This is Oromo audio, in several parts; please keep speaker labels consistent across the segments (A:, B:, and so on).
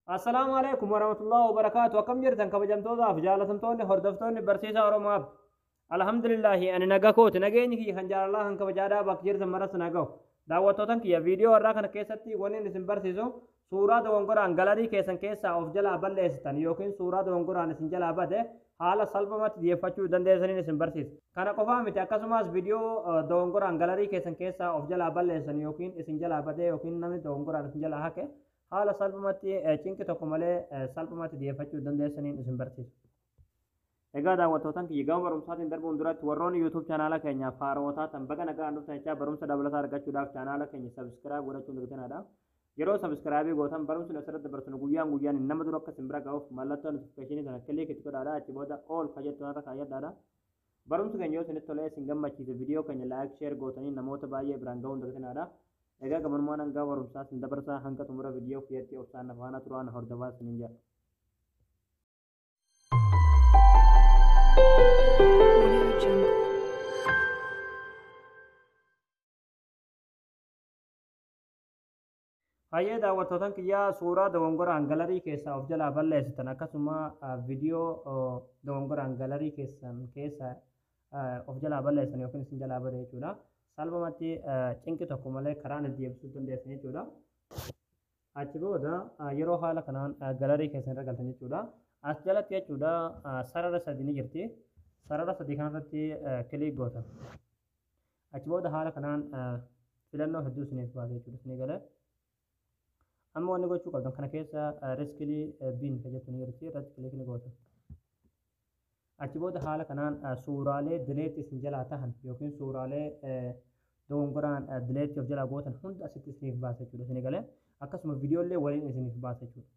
A: Assalaamu alaikum warahmatullahi wabarakaatu. Akkam jirtan kabajamtootaaf jaalatamtoonni hordoftoonni Barsiisaa Oromoo App? Alhamdulillahi, ani naga kooti. Nageenyi kiyya kan jaalalaa kan kabajaadhaa bakka jirtan maras na gahu. Daawwattootan kiyya, viidiyoo har'aa kana keessatti wanni inni isin barsiisu suuraa dogongoraan galarii keessan keessaa of jalaa balleessitan yookiin suuraa dogongoraan isin jalaa bade haala salphumatti dhiyeeffachuu dandeessaniin isin barsiisa. Kana qofaa miti, akkasumas viidiyoo dogongoraan galarii keessan keessaa of jalaa balleessan yookiin isin jalaa bade yookiin namni dogongoraan isin jalaa haqe haala salphumatti cinqi tokko malee salphumatti dhiyeeffachuu dandeessaniin isin barsiisa. Egaa daawwattootan kiyya, gama barumsaatiin darbuun duratti warroonni YouTube chaanaala keenyaaf haarawaa taatan baga nagaan dhuftan jechaa, barumsa dabalataa argachuudhaaf chaanaala keenya subscribe godhachuun dirqinaadha. Yeroo subscribe gootan barumsi asirratti dabarsinu guyyaan guyyaan nama dura akka isin bira ga'uuf mallattoo notification sana click itti godhaadha. Achi booda all ka jettu irra kaayyadhaadha. Barumsi keenya yoo isinitti tolee isin gammachiise, viidiyoo keenya like, share gootanii namoota baay'ee biraan ga'uun dirqinaadha. Egaa gabanumaan hanga barumsaa isin dabarsaa, hanga xumura viidiyoo kiyyatti obsaan na faana turaan hordofaa isiniin jedha.
B: Audio Jungle.
A: Hayyee daawwattootan kiyyaa, suuraa dogongoraan galarii keessaa of jalaa balleessitan akkasuma viidiyoo dogongoraan galarii keessan keessa of jalaa balleessan yookiin isin jalaa bade jechuudha. Salphumatti cinqi tokko malee karaan itti deebisuu dandeessan jechuudha. Achi booda yeroo haala kanaan galarii keessan irra galtan jechuudha. As jalatti jechuudha sarara sadi ni jirti. Sarara sadii kanarratti click gootan. Achi booda haala kanaan filannoo hedduu isiniif baasa jechuudha. Isinii galee. Amma wanni gochuu qabdan kana keessa recycle bin kan jettu ni jirti, irratti click ni gootan. Achi booda haala kanaan suuraalee delete isin jalaa tahan yookiin suuraalee dogongoraan delete of jalaa gootan hunda asitti isiniif baasa jechuudha. Isinii galee, akkasuma viidiyoolee waliin isiniif baasa jechuudha.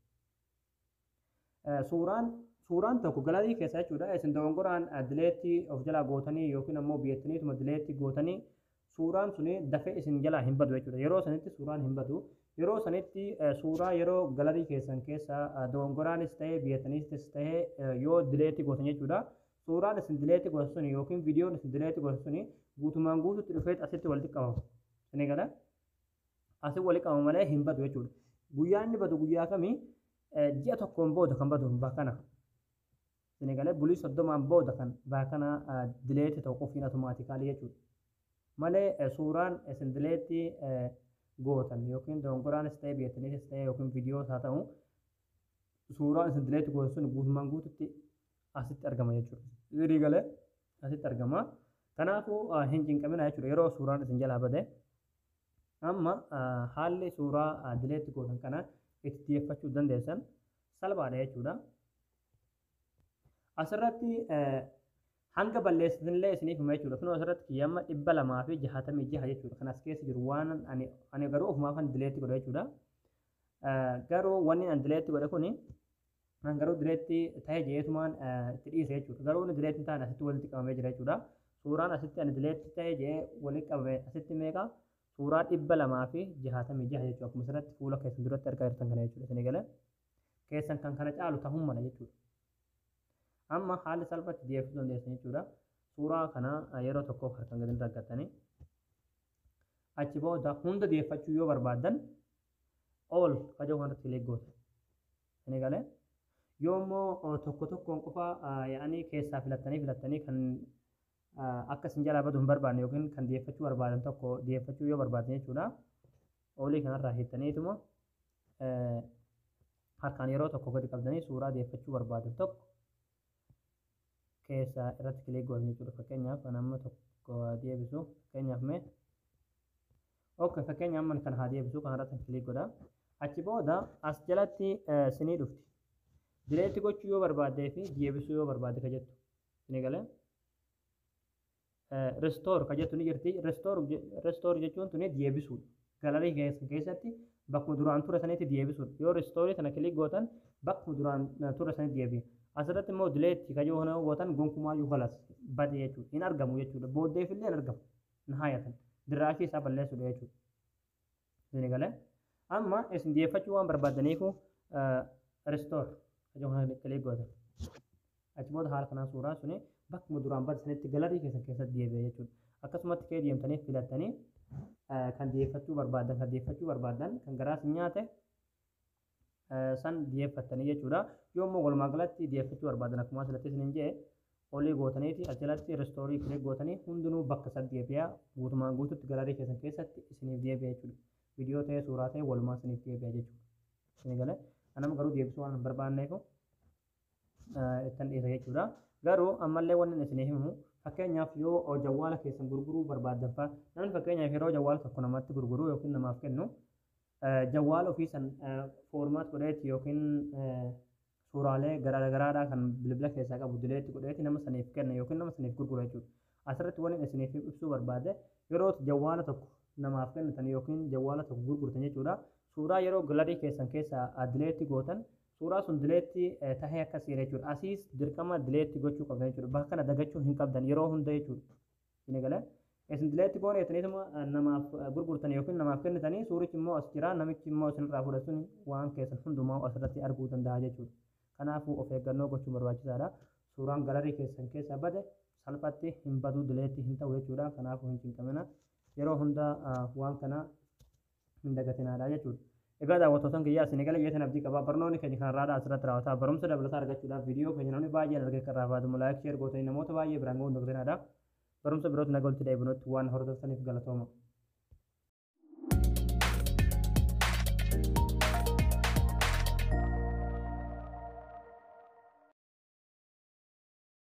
A: Suuraan tokko galarii keessa jechuudha isin dogongoraan delete of jalaa gootanii yookiin ammoo biyyattaniituma delete gootanii, suuraan suni dafee isin jalaa hin badu jechuudha. Yeroo sanitti suuraan hin badu. Yeroo sanitti suuraa yeroo galarii keessan keessa dogongoraanis ta'ee biyyattaniitis ta'ee yoo delete gootan jechuudha. Suuraan isin delete gootan suni yookiin viidiyoon isin delete gootan suni guutumaan guututti dhufeet asitti walitti qabama. Isin gala, asii walitti qabama malee hin badu jechuudha. Guyyaa inni badu guyyaa kamii? Ji'a tokkoon booda kan badu bakkana. Isin galee, bulii 30n booda kan bakkana delete ta'u qofiin automatically jechuudha. Malee suuraan isin delete gootan yookiin dogongoraanis ta'ee biyyattaniitis ta'ee yookiin viidiyoos haa ta'u, suuraan isin delete gootan sun guutumaan guututti asitti argama jechuudha. Isinii galee, asitti argama. Kanaafuu hin cinqamina jechuudha yeroo suuraan isin jalaa bade. Amma haalli suuraa delete gootan kana itti xiyyeeffachuu dandeessan salphaadha jechuudha. Asirratti hanga balleessitanillee isiniif hima jechuudha. Kunoo asirratti kiyyamma 266 jechuudha. Kan as keessa jiru waan ani garuu ofumaafan delete godhe jechuudha. Garuu wanni ani delete godhe kuni an garuu delete ta'e jeetumaan itti dhiise jechuudha. Garuu inni delete hin taane asitti walitti qabamee jira jechuudha. Suuraan asitti ani delete ta'e jee walitti qabame asitti meeqa? Suuraa 266 jechuudha. Akkuma asirratti fuula keessan duratti argaa jirtan kana jechuudha. Isinii galee, keessan kan kana caalu ta'uu mala jechuudha. Amma haalli salphatti deebisuu dandeessan jechuudha. Suuraa kana yeroo tokkoof harkaan gadi argattanii achi booda hunda deeffachuu yoo barbaaddan all ka jedhu kanarratti click gootu. Isinii galee, yoo immoo tokko tokkoon qofa yaa'anii keessaa filattanii filattanii kan akka isin jalaa badu hin barbaanne yookiin kan deeffachuu barbaadan tokko deeffachuu yoo barbaadan jechuudha. Olii kanarraa hiiktaniituma harkaan yeroo tokko gadi qabdanii suuraa deeffachuu barbaadan tokko keessaa irratti click gootan jechuudha. Fakkeenyaaf kan amma tokko haa deebisu, fakkeenyaaf mee, okay, fakkeenyaaf amma kan haa deebisu, kan irratti click godha. Achi booda as jalatti sinii dhufti. Delete gochuu yoo barbaaddee fi deebisuu yoo barbaadde ka jettu. Isinii galee, restore ka jettu ni jirti. Restore jechuun tuni deebisuudha. Galarii keessan keessatti bakkuma duraan ture sanitti deebisuudha. Yoo restore sana click gootan bakkuma duraan ture sanitti deebi'a. Asirratti immoo delete ka yoo gootan gonkumaayyuu kalas bade jechuudha. Hin argamu jechuudha. Booddeef illee hin argamu. Hin haayatan. Dirraashii isaa balleessuudha jechuudha. Isinii galee, amma isin deeffachuu waan barbaaddaniifu restore ka jedhu kana click gootan. Achi booda haala kanaan suuraan suni bakkuma duraan bade sanitti galarii keessan keessatti deebi'a jechuudha. Akkasumatti kee deemtanii filattanii kan deeffachuu barbaadan kan deeffachuu barbaadan kan garaa isin nyaate San dhiyeeffattanii jechuudha. Yoo immoo walumaa galatti dhiyeeffachuu barbaadan, akkuma asirratti isiniin jedhe, olii gootaniiti as jalatti restore click gootanii hundinuu bakka sadi deebi'a, guutumaan guututti gallery keessan keessatti isiniif deebi'a jechuudha. Viidiyoo ta'ee suuraa ta'ee walumaa isiniif deebi'a jechuudha. Isin galee anama garuu deebisuu waan hin barbaanneef ittan dhiisa jechuudha. Garuu ammallee wanni isinii himu, fakkeenyaaf yoo jawwaala keessan gurguruu barbaaddan fa'a, namni fakkeenyaaf yeroo jawwaala tokko namatti gurguru yookiin namaaf kennu, jawwaala ofii san format godheeti yookiin suuraalee garaagaraadhaa kan bilbila keessaa qabu delete godheeti nama saniif kenna yookiin nama saniif gurgura jechuudha. Asirratti wanni isiniif ibsuu barbaade, yeroo jawwaala tokko namaaf kennitan yookiin jawwaala tokko gurgurtan jechuudha. Suuraa yeroo gallery keessan keessaa delete gootan, suuraa sun delete tahee akkas jedha jechuudha. Asiis dirqama delete gochuu qabdan jechuudha. Bakka kana dagachuu hin qabdan yeroo hunda jechuudha. Isin galee isin delete goone jettaniituma namaaf gurgurtan yookiin namaaf kennitanii, suurichi immoo as jira, namichi immoo isinirraa fudhatuun waan keessan hundumaa asirratti arguu danda'a jechuudha. Kanaafuu of eeggannoo gochuun barbaachisaadha. Suuraan gallery keessan keessaa bade salphatti hin badu, delete hin ta'u jechuudha. Kanaafuu hin cinqamina. Yeroo hunda waan kana hin dagatinaadha jechuudha. Egaa daawwattootaan kiyyaa, isin eegala jeetan abdii qabaa. Barnoonni keenya kanarraadha asirratti raawwataa. Barumsa dabalataa argachuudhaaf viidiyoo keenya namni baay'een argee kan raafatu like, share gootanii namoota baay'ee biraan ga'uun dagatinaadha. Barumsa birootti naga walitti deebinutti waan hordoftaniif galatooma.